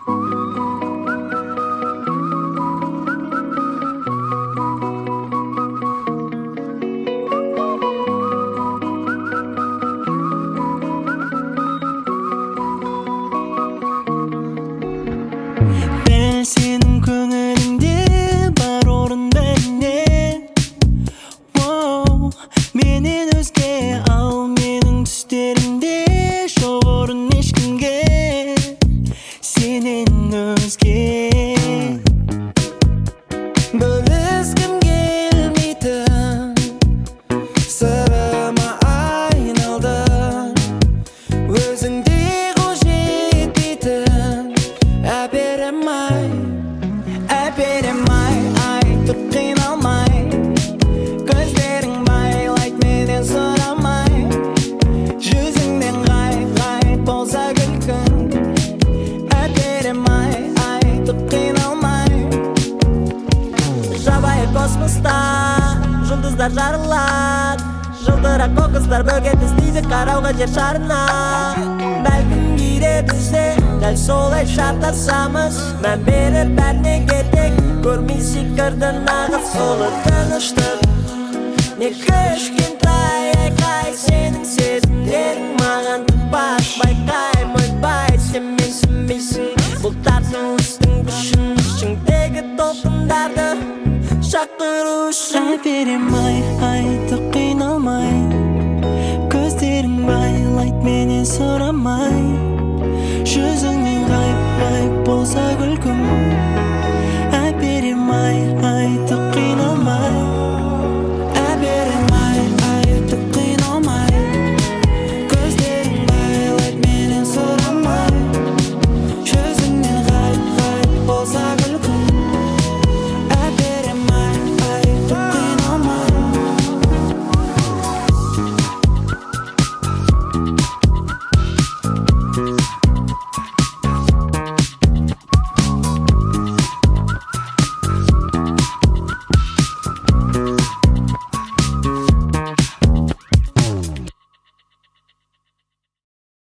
Дәл сенің көңіліңде бар орын бәріне. Воу, менен өзге, ал менің түстерімде жоқ орын ешкімге сенен өзге. Бөліскім келмейтін сырыма айналдың. Өзіңдей қол жетпейтін әперім ай, Әперім ай, айтып қиналмай. Көздерің байлайды менен сұрамай. Жүзіңнен ғайып, ғайып болса күлкің. Әперім ай, айтып қиналмай. Жабайы космоста жұлдыздар жарылады. Жылтырақ қоқыстар бөгет іздейді қарауға жер шарына. Бәлкім кейде біз де дәл солай шатасамыз. Мән беріп бәріне кетек, көрмей сиқырды нағыз ұлы тыныштық. Не кішкентай айқай, сенің сезімдерің маған тықпас байқаймын. Ойбай, сен менсінбейсің бұл тартылыстың күшін, ішіңдегі толқындарды шақыру үшін. Әперім ай, айтып қиналмай. Көздерің байлайды менен сұрамай.